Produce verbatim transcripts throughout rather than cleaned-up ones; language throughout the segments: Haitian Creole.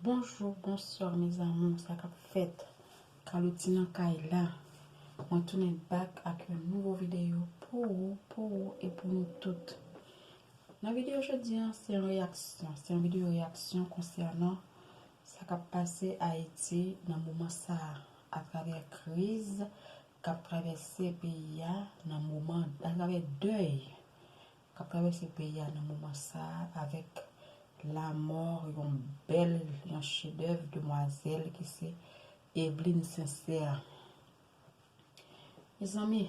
Bonjou, bonswa mes amours, sa k ap fèt? Carloty nan kay la. Mwen tounen back ak yon nouvo videyo pou ou, pou ou e pou nou tout. Nan videyo jodi a, se yon reyaksyon, se yon videyo reyaksyon konsènan sa k ap pase Ayiti nan moman sa a, atravè kriz k ap travèse peyi a nan moman, atravè dèy k ap travèse peyi a nan moman sa a, avèk lanmò yon bèl, yon chedèv demwazèl ki se Evelyne Sincère. Mezanmi,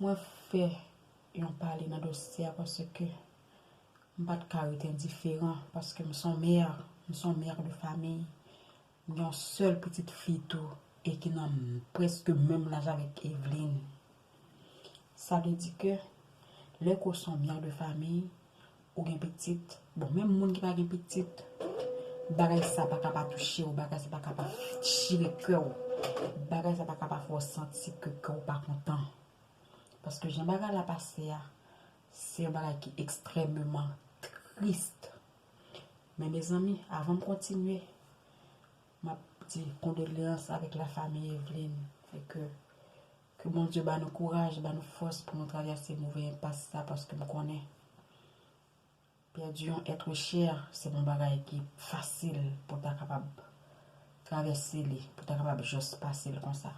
mwen fè yon pale nan dosye a paske m pa t ka ret endiferan, paske m se yon mè, m se yon mè de famiy. M gen yon sèl pitit fi tou e ki nan prèske menm laj avèk Evelyne. Sa vle di ke lè ke w se yon mè de famiy, ou gen pitit, bon, menm moun ki pa gen pitit, bagay sa pa ka pa touche w, bagay sa pa ka pa chire kè w, bagay sa pa ka pa fè w santi ke kè w pa kontan. Paske jan bagay la pase a, se yon bagay ki ekstrèmeman tris. Men mezanmi, avan m kontinye, m ap di kondoleyans avèk lafanmi Evelyne e ke, ke Bondye ba nou kouraj, ba nou fòs pou nou travèse move enpas sa, paske m konnen pèdi yon èt chè, se pa yon bagay ki fasil pou w ta kapab travèse li, pou w ta kapab jis pase l konsa.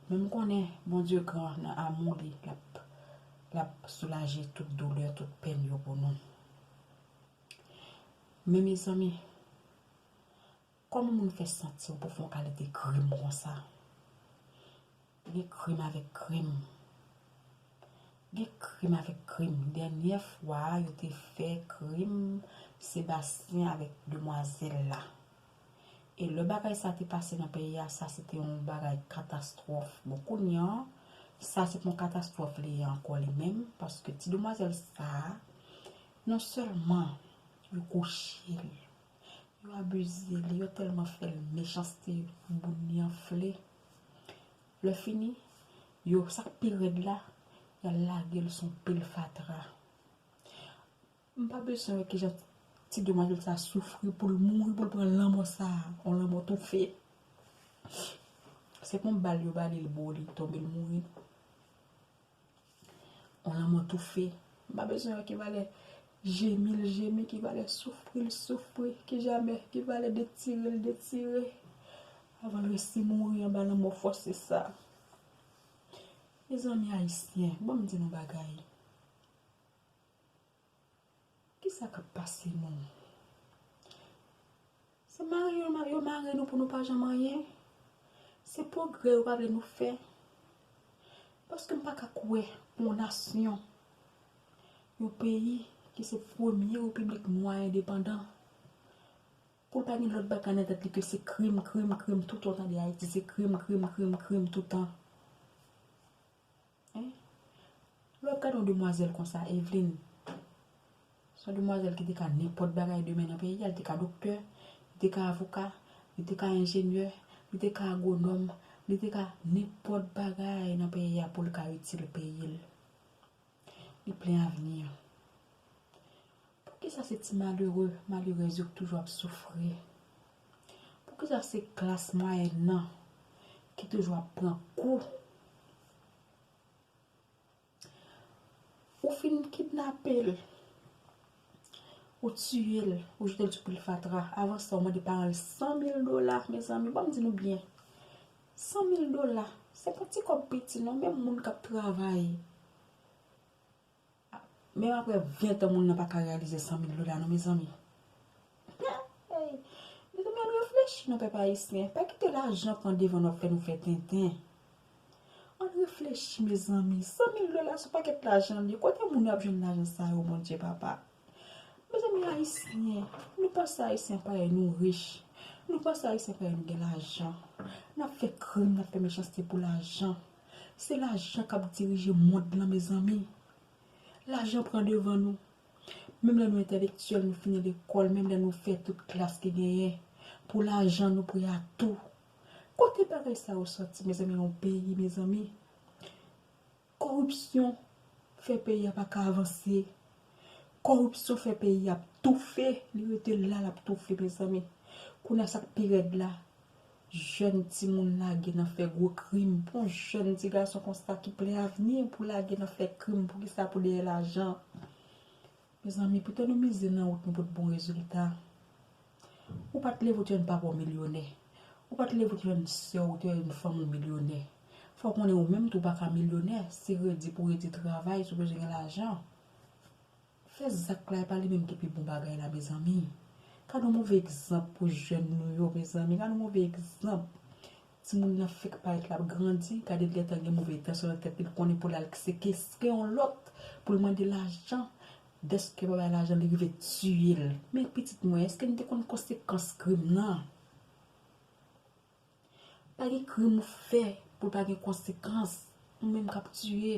Men m konnen Bondye gran nan amou li, l ap, l ap soulaje tout doulè, tout pèn yo pou nou. Men mezanmi, kòman moun fè santi w pou fè yon kalite krim konsa? Gen krim avèk krim. Gen krim avèk krim. Dènyè fwa yo te fè krim Sebastien avèk demwazèl la. E lè bagay sa te pase nan peyi a, sa se te yon bagay katastwòf. Bon, kounye a, sa se pa yon katastwòf li ye ankò li menm, paske ti demwazèl sa a, non sèlman yo kouche l, yo abize l, yo tèlman fè l mechanste, bout li anfle. Lè fini, yo, sa k pi rèd la, y al lage l sou yon pil fatra. M pa bezwen wè kijan ti demwazèl sa soufri pou l mouri, pou l pran lanmò sa, yon lanmò toufe. Se pa yon bal yo ba li, l bo li, tonbe, l mouri. Yon lanmò toufe. M pa bezwen wè ki valè jemi l jemi, ki valè soufri l soufri, ki jamè, ki valè detire l detire, avan l resi mouri anba lanmò fòse sa. Mezanmi ayisyen, ban m di nou bagay. Kisa k ap pase nou? Se mare yo, yo mare nou pou nou pa janm anyen. Se pwogrè yo pa vle nou fè. Paske m pa ka kwè yon nasyon, yon peyi ki se premye repiblik nwa endepandan, pou l pa gen lòt bagay nan tèt li ke se krim, krim, krim, toutan w tande Ayiti, se krim, krim, krim, krim, toutan. Hein? Lè w ap gade yon demwazèl konsa, Evelyne, se yon demwazèl ki te ka nenpòt bagay demen nan peyi a, li te ka doktè, li te ka avoka, li te ka enjenyè, li te ka agwonòm, li te ka nenpòt bagay nan peyi a pou l ka itil peyi l. Li plen avni. Poukisa se ti malere, malerèz yo ki toujou ap soufri? Poukisa se klas mwayèn nan ki toujou ap pran kou? Ou fin kidnape l, ou tiye l, ou jete l sou pil fatra. Avan sa, ou mande paran l san mil dola, mezanmi. Ban m di nou byen, san mil dola, se pa ti kòb piti non, menm moun k ap travay. Menm apre ven tan, moun nan pa ka reyalize san mil dola non, mezanmi. Hey! Mezanmi, ann reflechi non, pèp ayisyen. Pa kite lajan pran devan nou ap fè nou fè tenten. Ann reflechi, mezanmi. San mil dola se yon pakèt lajan li ye. Kote moun yo ap jwenn lajan sa yo, Bondye Papa? Mezanmi ayisyen, nou panse ayisyen parèy nou rich. Nou panse ayisyen parèy nou gen lajan. N ap fè krim, n ap fè mechanste pou lajan. Se lajan k ap dirije mond lan, mezanmi. Lajan pran devan nou. Menm lè nou entèlektyèl, nou fini lekòl, menm lè nou fè tout klas ki genyen, pou lajan nou prè a tou. Kote bagay sa yo sòti, mezanmi, yon peyi, mezanmi? Koripsyon fè peyi a pa ka avanse. Kòripsyon fè peyi ap toufe, li rete la, l ap toufe, mezanmi. Kounye a, sa k pi rèd la, jèn timoun lage nan fè gwo krim. Pou yon jèn ti gason konsa ki plen avni, pou lage nan fè krim, poukisa? Pou dèyè lajan. Mezanmi, pito nou mize nan wout nou pou t bon rezilta. Ou pa t leve, ou te jwenn papa w milyonè. Ou pa t leve, ou te jwenn sè w, ou te jwenn fanm ou milyonè. Fò w konnen ou menm tou ou pa ka milyonè. Se redi pou redi travay, si w bezwen gen lajan. Fè zak la, e pa li menm ki pi bon bagay la, mezanmi. Gade yon move egzanp pou jèn nou yo, mezanmi. Gade yon move egzanp. Timoun nan fèk parèt l ap grandi, gade l gentan gen move entansyon nan tèt li, l konnen pou l al sekestre yon lòt, pou l mande lajan. Dèske pa bay lajan, li rive tiye l. Men pitit mwen, èske n te konn konsekans krim nan? Pa gen krim ou fè pou l pa gen konsekans. Ou menm k ap tiye,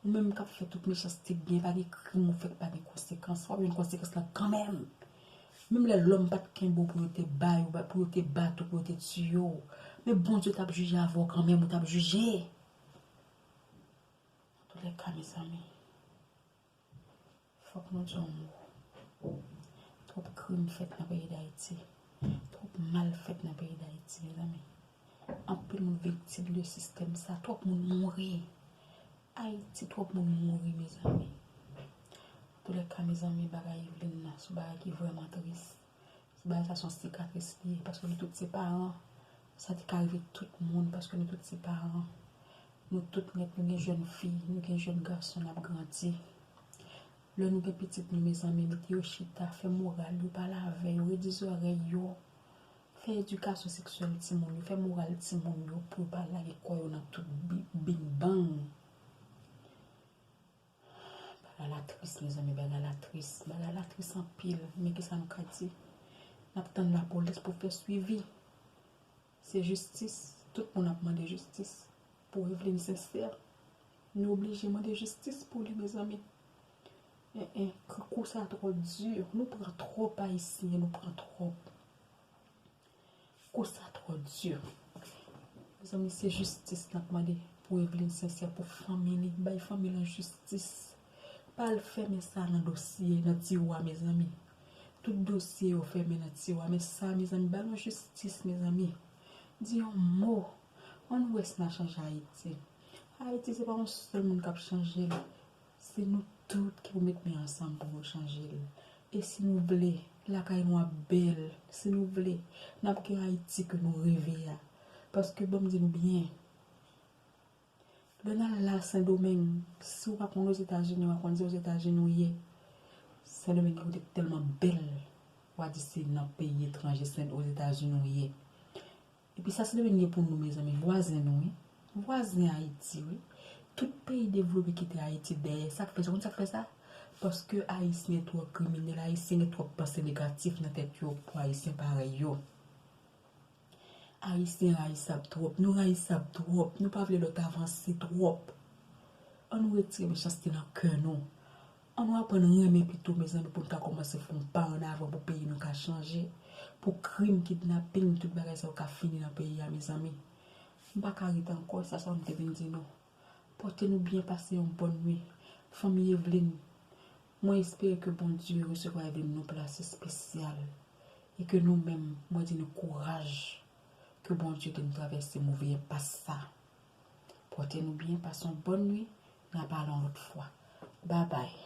ou menm k ap fè tout mechanste byen, pa gen krim ou fè k pa gen konsekans. W ap jwenn konsekans lan kanmenm. Menm lè lòm pa t kenbe w pou yo te bay ou, pou yo te bat ou, pou yo te tiye w. Men Bondye t ap jije avè w kanmenm, ou t ap jije. Antoulèka, mezanmi, fòk nou di yon mo. Twòp krim fèt nan peyi Dayiti. Twòp mal fèt nan peyi Dayiti, mezanmi. Anpil moun viktim de sistèm sa. Twòp moun mouri. Ayiti, twòp moun mouri, mezanmi. Antoulèka, mezanmi, bagay Eveline nan, se yon bagay ki vrèman tris. Bagay sa se yon sikatris li ye, paske nou tout se paran. Sa te ka rive tout moun, paske nou tout se paran. Nou tout nèt, nou gen jèn fi, nou gen jèn gason n ap grandi. Lè nou gen pitit nou, mezanmi, mete yo chita, fè moral yo, pale avè yo, redi zòrèy yo. Fè edikasyon seksyèl timoun yo, fè moral timoun yo pou yo pa lage kò yo nan tout bi-, bing bang. Bagay la tris, mezanmi, bagay la tris. Bagay la tris anpil. Men kisa nou ka di? N ap tann lapolis pou fè swivi. Se jistis. Tout moun ap mande jistis pou Eveline Sincère. Nou oblije mande jistis pou li, mezanmi. En, en, kou sa twò di. Nou pran twòp, Ayisyen, nou pran twòp. Kou sa twò di. Mezanmi, se jistis n ap mande pou Eveline Sincère, pou fanmi li. Bay fanmi lan jistis. Pa al fèmen sa nan dosye, nan tiwa, mezanmi. Tout dosye yo fèmen nan tiwa. Men sa, mezanmi, ba nou jistis, mezanmi. Di yon mo. Ann wè si n a chanje Ayiti. Ayiti, se pa yon sèl moun k ap chanje l. Se nou tout ki pou met men ansanm pou nou chanje l. E si nou vle, lakay nou ap bèl. Si nou vle, n ap gen Ayiti ke nou reve a. Paske ban m di nou byen, lè n al la Sendomeng, si w pa konn Ozetazini, w pa konn se Ozetazini w ye, Sendomeng gen kote ki tèlman bèl, w a di se nan peyi etranje, Sen, Ozetazini w ye. Epi sa se demen gen pou nou, mezanmi, vwazen nou, wi. Vwazen Ayiti, wi. Tout peyi devlope kite Ayiti dèyè. Sa k fè sa? Ou konn sa k fè sa? Paske Ayisyen twò kriminèl, Ayisyen gen twòp panse negatif nan tèt yo pou Ayisyen parèy yo. Ayisyen rayisab twòp, nou rayisab twòp, nou pa vle lòt avanse twòp. Ann nou retire mechanste nan kè nou. Ann nou aprann renmen pito, mezanmi, pou n ka kòmanse fè yon pa ann avan pou peyi nou ka chanje. Pou krim, kidnaping, tout bagay sa yo ka fini nan peyi a, mezanmi. M pa ka ret ankò, sa sèlman m te vin di nou. Pòte nou byen, pase yon bòn nwi. Fanmi Eveline, mwen espere ke Bondye resevwa Eveline nan yon plas espesyal. E ke nou menm, mwen di nou kouraj. Ke Bondye ede nou travèse move enpas sa. Pòte nou byen, pase yon bòn nwi, n a pale yon lòt fwa. Babay.